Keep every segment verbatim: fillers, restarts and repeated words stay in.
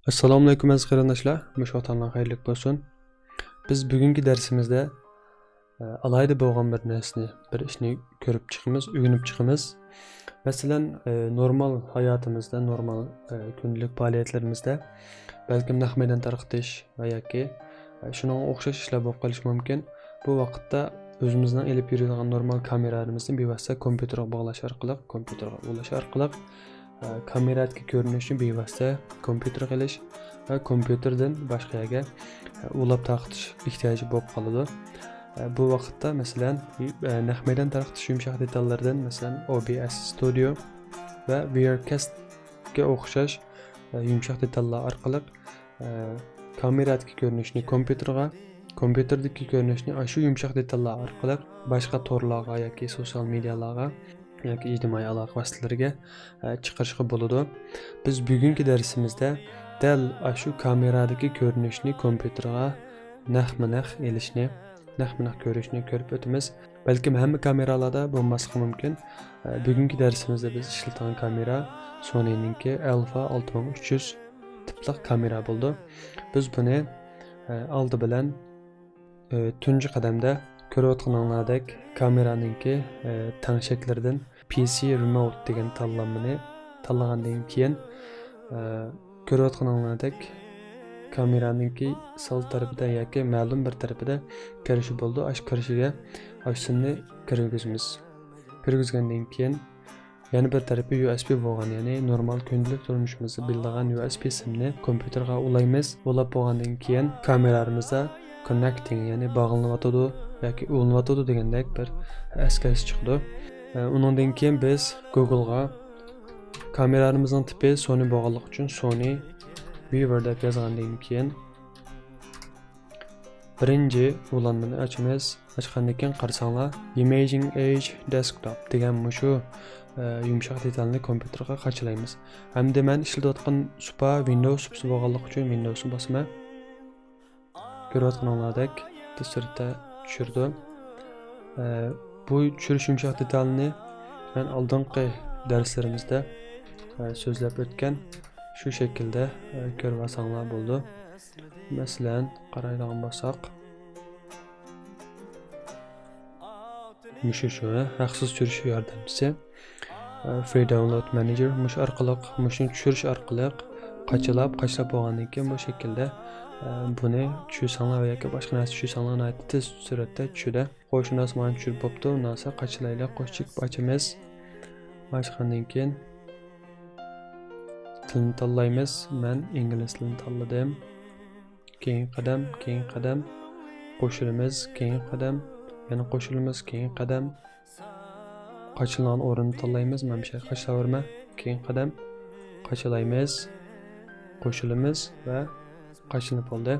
ئەسسالامۇئەلەيكۇم ئەزىز قېرىنداشلار، مۇشۇ ۋاقىتلارنىڭ خەيرلىك بولسۇن. بىز بۈگۈنكى دەرسىمىزدە ئە، ئالاھىدە بولغان بىر نەرسىنى، بىر ئىشنى كۆرۈپ چىقىمىز، ئۆگىنىپ چىقىمىز. مەسىلەن، ئە، نورمال ھاياتىمىزدا، نورمال، ئە، كۈندىلىك پائالىيەتلىرىمىزدە بەلكىم نەق مەيدان تارقىتىش ۋە ياكى، ئە، شۇنىڭغا ئوخشاش ئىشلار بولۇپ قېلىشى مۇمكىن. بۇ ۋاقىتتا ئۆزىمىزنىڭ ئېلىپ يۈرىدىغان نورمال كامېرالىرىمىزنى بىۋاسىتە كومپيۇتېرغا باغلاش ئارقىلىق، كومپيۇتېرغا ئۇلاش ئارقىلىق، ئە، كامېرادىكى كۆرۈنۈشنى بىۋاسىتە كومپيۇتېرغا ئېلىش ۋە كومپيۇتېردىن باشقا يەرگە، ئە، ئۇلاپ تارقىتىش ئېھتىياجى بولۇپ قالىدۇ. ئە، بۇ ۋاقىتتا، مەسىلەن، ئە، نەق مەيدان تارقىتىش يۇمشاق دېتاللىرىدىن، مەسىلەن، ئو بى ئېس ستۇدىيو ۋە ۋىئاركاستكە ئوخشاش، ئە، يۇمشاق دېتاللار ئارقىلىق، ئە، كامېرادىكى كۆرۈنۈشنى كومپيۇتېرغا، كومپيۇتېردىكى كۆرۈنۈشنى ئاشۇ يۇمشاق دېتاللار ئارقىلىق باشقا تورلارغا ياكى سوتسىيال مېدىيالارغا ياكى ئىجتىمائىي ئالاقە ۋاسىتىلىرىگە، ئە، چىقىرىشقا بولىدۇ. بىز بۈگۈنكى دەرسىمىزدە دەل ئاشۇ كامېرادىكى كۆرۈنۈشنى كومپيۇتېرغا نەقمۇ نەق ئېلىشنى، نەقمۇ نەق كۆرۈشنى كۆرۈپ ئۆتىمىز. بەلكىم ھەممە كامېرالاردا بولماسلىقى مۇمكىن. ئە، بۈگۈنكى دەرسىمىزدە بىز ئىشلىتىدىغان كامېرا سونىنىڭكى ئەلفا ئالتە مىڭ ئۈچ يۈز تىپلىق كامېرا بولىدۇ. بىز بۇنى، ئە، ئالدى بىلەن، ئە، تۇنجى قەدەمدە كۆرۈۋاتقىنىڭلاردەك كامېرانىڭكى، ئە، تەڭشەكلىرىدىن پى سى رېموت دېگەن تاللانمىنى تاللىغاندىن كېيىن، ئە، كۆرۈۋاتقىنىڭلاردەك كامېرانىڭكى سول تەرىپىدە ياكى مەلۇم بىر تەرىپىدە كىرىشى بولىدۇ. ئاشۇ كىرىشىگە ئاشۇ سىمنى كىرگۈزىمىز. كىرگۈزگەندىن كېيىن يەنە بىر تەرىپى يۇ ئېس بى بولغان، يەنى نورمال كۈندىلىك تۇرمۇشىمىزدا بىلىدىغان يۇ ئېس بى سىمنى كومپيۇتېرغا ئۇلايمىز. ئۇلاپ بولغاندىن كېيىن كامېرالىرىمىزدا كوننېكتىڭ، يەنى باغلىنىۋاتىدۇ ياكى ئۇلىنىۋاتىدۇ دېگەندەك بىر ئەسكەرتىش چىقىدۇ. ئە، ئۇنىڭدىن كېيىن بىز گوگلغا كامېرالىرىمىزنىڭ تىپى سونى بولغانلىقى ئۈچۈن سونى ۋىۋېر دەپ يازغاندىن كېيىن بىرىنچى ئۇلانمىنى ئاچىمىز. ئاچقاندىن كېيىن قارىساڭلار، ئىمېجىڭ ئېج دېسكتوپ دېگەن مۇشۇ، ئە، يۇمشاق دېتالنى كومپيۇتېرغا قاچىلايمىز. ھەمدە مەن ئىشلىتىۋاتقان سۇپا ۋىندوۋس سۇپىسى بولغانلىقى ئۈچۈن ۋىندوۋسنى باسىمەن. كۆرۈۋاتقىنىڭلاردەك سۈرەتتە چۈشۈرىدۇ. ئە، بۇ چۈشۈرۈش يۇمشاق دېتالىنى مەن ئالدىنقى دەرسلىرىمىزدە، ئە، سۆزلەپ ئۆتكەن شۇ شەكىلدە، ئە، كۆرۈۋالساڭلار بولىدۇ. مەسىلەن، قارايدىغان بولساق، مۇشۇ شۇ، ھە، ھەقسىز چۈشۈرۈش ياردەمچىسى. ئە، فرى داونلود مانېجېر مۇشۇ ئارقىلىق، مۇشۇنى چۈشۈرۈش ئارقىلىق قاچىلاپ، قاچىلاپ بولغاندىن كېيىن بۇ شەكىلدە، ئە، بۇنى چۈشۈرسەڭلار ياكى باشقا نەرسە چۈشۈرسەڭلار ناھايىتى تېز سۈرئەتتە چۈشىدۇ. خوش، ئۇنداق مانا چۈشۈرۈپ بوپتۇ. ئۇنداقسا قاچىلايلى، قوش چېكىپ ئاچىمىز. ئاچقاندىن كېيىن تىلنى تاللايمىز. مەن ئىنگلىز تىلىنى تاللىدىم. كېيىنكى قەدەم، كېيىنكى قەدەم. قوشۇلىمىز، كېيىنكى قەدەم. يەنە قوشۇلىمىز، كېيىنكى قەدەم. قاچىلىنىدىغان ئورۇننى تاللايمىز. مەن بۇ يەرگە قاچىلاۋېرىمەن. كېيىنكى قەدەم. قاچىلايمىز، قوشۇلىمىز ۋە قاچىلىنىپ بولدى.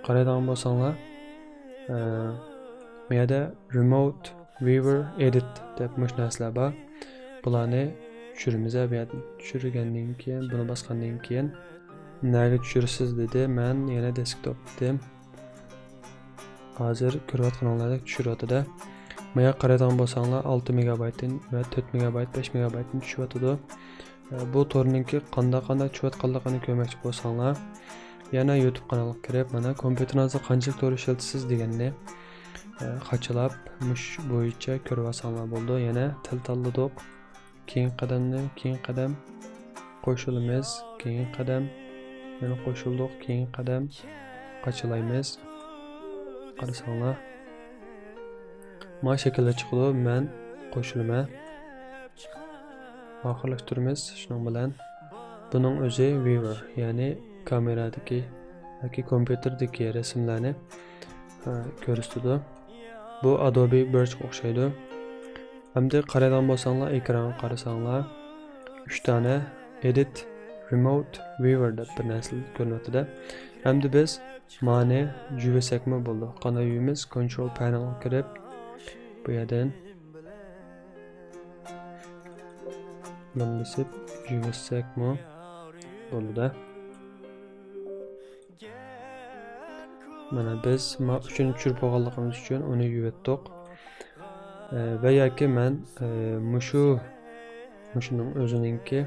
قارايدىغان بولساڭلار، ئە، بۇ يەردە رېموت ۋىۋېر ئېدىت دەپ مۇشۇ نەرسىلەر بار. بۇلارنى چۈشۈرىمىز. بۇ يەردىن چۈشۈرگەندىن كېيىن، بۇنى باسقاندىن كېيىن، نەگە چۈشۈرىسىز دېدى. مەن يەنە دېسكتوپ دېدىم. ھازىر كۆرۈۋاتقىنىڭلاردەك چۈشۈرۈۋاتىدۇ. مايا قارايدىغان بولساڭلار، ئالتە مېگابايتتىن ۋە تۆت مېگابايت، بەش مېگابايتتىن چۈشۈۋاتىدۇ. بۇ تورنىڭكى قانداق، قانداق چۈشۈۋاتقانلىقىنى كۆرمەكچى بولساڭلار، يەنە يۇتۇب قانالغا كىرىپ، مانا، كومپيۇتېرىڭىزدا قانچىلىك تور ئىشلىتىسىز دېگەننى، ئە، قاچىلاپ، مۇشۇ بويىچە كۆرۈۋالساڭلار بولىدۇ. يەنە تىل تاللىدۇق. كېيىنكى قەدەمنى، كېيىنكى قەدەم قوشۇلىمىز، كېيىنكى قەدەم يەنە قوشۇلدۇق، كېيىنكى قەدەم قاچىلايمىز. قارىساڭلار، ما شەكىلدە چىقىدۇ، مەن قوشۇلىمەن. ئاخىرلاشتۇرىمىز شۇنىڭ بىلەن. بۇنىڭ ئۆزى ۋىۋېر، يەنى كامېرادىكى ياكى كومپيۇتېردىكى رەسىملەرنى، ھە، كۆرسىتىدۇ. بۇ ئادوبى بىرچقا ئوخشايدۇ. ئەمدى قارايدىغان بولساڭلار، ئېكرانغا قارىساڭلار، ئۈچ دانە ئېدىت رېموت ۋىۋېر دەپ بىر نەرسە كۆرۈنۈۋاتىدۇ. ئەمدى بىز مانى جۈۋىسەكمۇ بولىدۇ. قانداق يۇيىمىز؟ كونترول پەنەلغا كىرىپ، بۇ يەردىن بۇنى بېسىپ جۈۋىسەكمۇ بولىدۇ. مانا بىز ما ئۈچىنچى چۈشۈرۈپ بولغانلىقىمىز ئۈچۈن ئۇنى يۇيۇۋەتتۇق. ئە، ۋە ياكى مەن، ئە، مۇشۇ، مۇشۇنىڭ ئۆزىنىڭكى،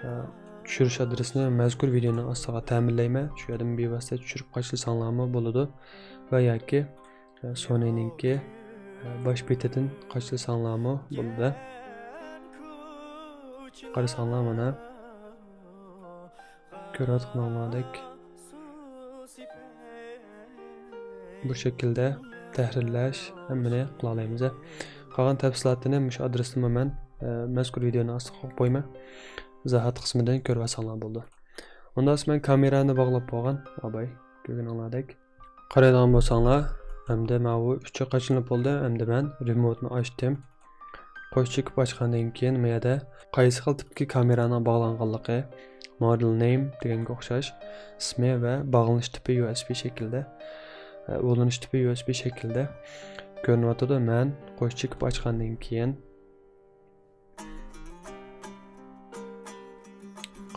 ئە، چۈشۈرۈش ئادرېسىنى مەزكۇر ۋىدېئونىڭ ئاستىغا تەمىنلەيمەن. شۇ يەردىن بىۋاسىتە چۈشۈرۈپ قاچىلىساڭلارمۇ بولىدۇ. ۋە ياكى، ئە، سونىنىڭكى، ئە، باش بېتىدىن قاچىلىساڭلارمۇ بولىدۇ. قارىساڭلار مانا. كۆرۈۋاتقىنىڭلاردەك بۇ شەكىلدە تەھرىرلەش ھەممىنى قىلالايمىز. قالغان تەپسىلاتىنى مۇشۇ ئادرېستىنمۇ مەن، ئە، مەزكۇر ۋىدېئونىڭ ئاستىغا قويۇپ قويىمەن. ئىزاھات قىسمىدىن كۆرۈۋالساڭلار بولىدۇ. ئۇنداق بولسا مەن كامېرانى باغلاپ بولغان. ئاباي، كۆرگىنىڭلاردەك. قارايدىغان بولساڭلار، ئەمدى ماۋۇ ئۈچى قاچىلىنىپ بولدى. ئەمدى مەن رېموتنى ئاچتىم. قوش چېكىپ ئاچقاندىن كېيىن، مۇ يەردە قايسى خىل تىپتىكى كامېرانىڭ باغلانغانلىقى، مودېل نېم دېگەنگە ئوخشاش، ئىسمى ۋە باغلىنىش تىپى يۇ ئېس بى شەكلىدە، ئە، ئۇلىنىش تىپى يۇ ئېس بى شەكلىدە كۆرۈنۈۋاتىدۇ. مەن قوش چېكىپ ئاچقاندىن كېيىن،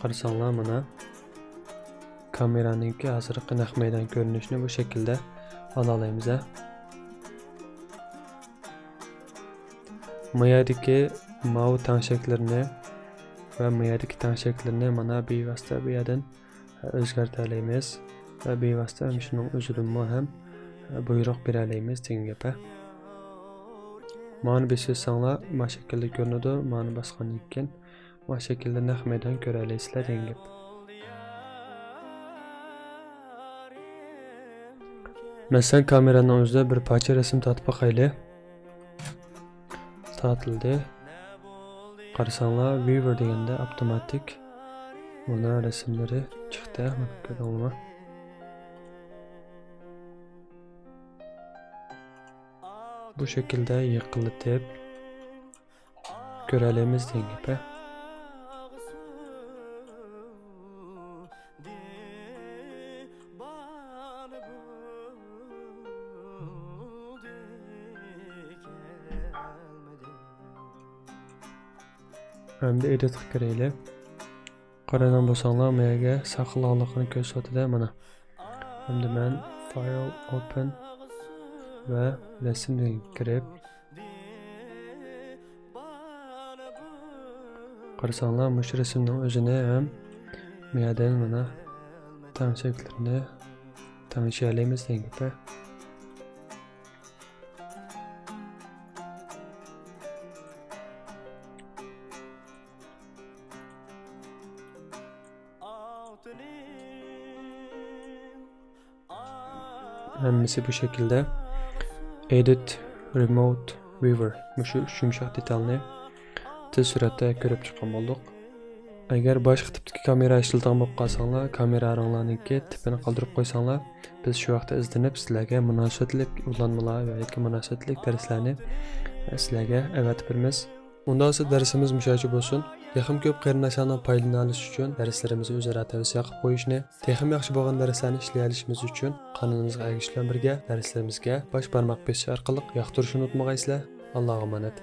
قارىساڭلار مانا، كامېرانىڭكى ھازىرقى نەق مەيدان كۆرۈنۈشىنى بۇ شەكىلدە ئالالايمىز، ھە. مۇ يەردىكى ماۋۇ تەڭشەكلىرىنى ۋە مۇ يەردىكى تەڭشەكلىرىنى مانا بىۋاسىتە بۇ يەردىن ئۆزگەرتەلەيمىز ۋە بىۋاسىتە مۇشۇنىڭ ئۆزىدىنمۇ ھەم بۇيرۇق بېرەلەيمىز دېگەن گەپ، ھە. مانى بېسىۋەتسەڭلار، ما شەكىلدە كۆرۈنىدۇ. مانى باسقاندىن كېيىن، ما شەكىلدە نەق مەيدان كۆرەلەيسىلەر دېگەن گەپ. مەسىلەن، كامېرانىڭ ئۆزىدە بىر پارچە رەسىم تارتىپ باقايلى. تارتىلدى. قارىساڭلار، ۋىۋېر دېگەندە ئاپتوماتىك مانا رەسىملىرى چىقتى. مانا كۆردۈڭلارمۇ؟ بۇ شەكىلدە يېقىنلىتىپ كۆرەلەيمىز دېگەن گەپ، ھە. ئەمدى ئېدىتقا كىرەيلى. قارايدىغان بولساڭلار، مەيەگە ساقلانغانلىقىنى كۆرسىتىۋاتىدۇ، مانا. ئەمدى مەن فايل ئوپېن ۋە رەسىمگە كىرىپ، قارىساڭلار، مۇشۇ رەسىمنىڭ ئۆزىنى ھەم مۇ يەردىن مانا تەڭشەكلىرىنى تەڭشىيەلەيمىز دېگەن گەپ. ھەممىسى بۇ شەكىلدە. Edit Remote Viewer، مۇشۇ ئۈچ يۇمشاق دېتالنى تېز سۈرئەتتە كۆرۈپ چىققان بولدۇق. ئەگەر باشقا تىپتىكى كامېرا ئىشلىتىدىغان بولۇپ قالساڭلار، كامېرالىرىڭلارنىڭكى تىپىنى قالدۇرۇپ قويساڭلار، بىز شۇ ھەقتە ئىزدىنىپ، سىلەرگە مۇناسىۋەتلىك ئۇلانمىلار ۋە ياكى مۇناسىۋەتلىك دەرسلەرنى سىلەرگە ئەۋەتىپ بېرىمىز. ئۇنداق بولسا دەرسىمىز مۇشۇ يەرگىچە بولسۇن. تېخىمۇ كۆپ قېرىنداشلارنىڭ پايدىلىنالىشى ئۈچۈن دەرسلىرىمىزنى ئۆزئارا تەۋسىيە قىلىپ قويۇشنى، تېخىمۇ ياخشى بولغان دەرسلەرنى ئىشلىيەلىشىمىز ئۈچۈن قانىلىمىزغا ئەگىشىش بىلەن بىرگە دەرسلىرىمىزگە باش بارماق بېسىش ئارقىلىق ياقتۇرۇشنى ئۇنتۇمىغايسىلەر. ئاللاغا ئامانەت.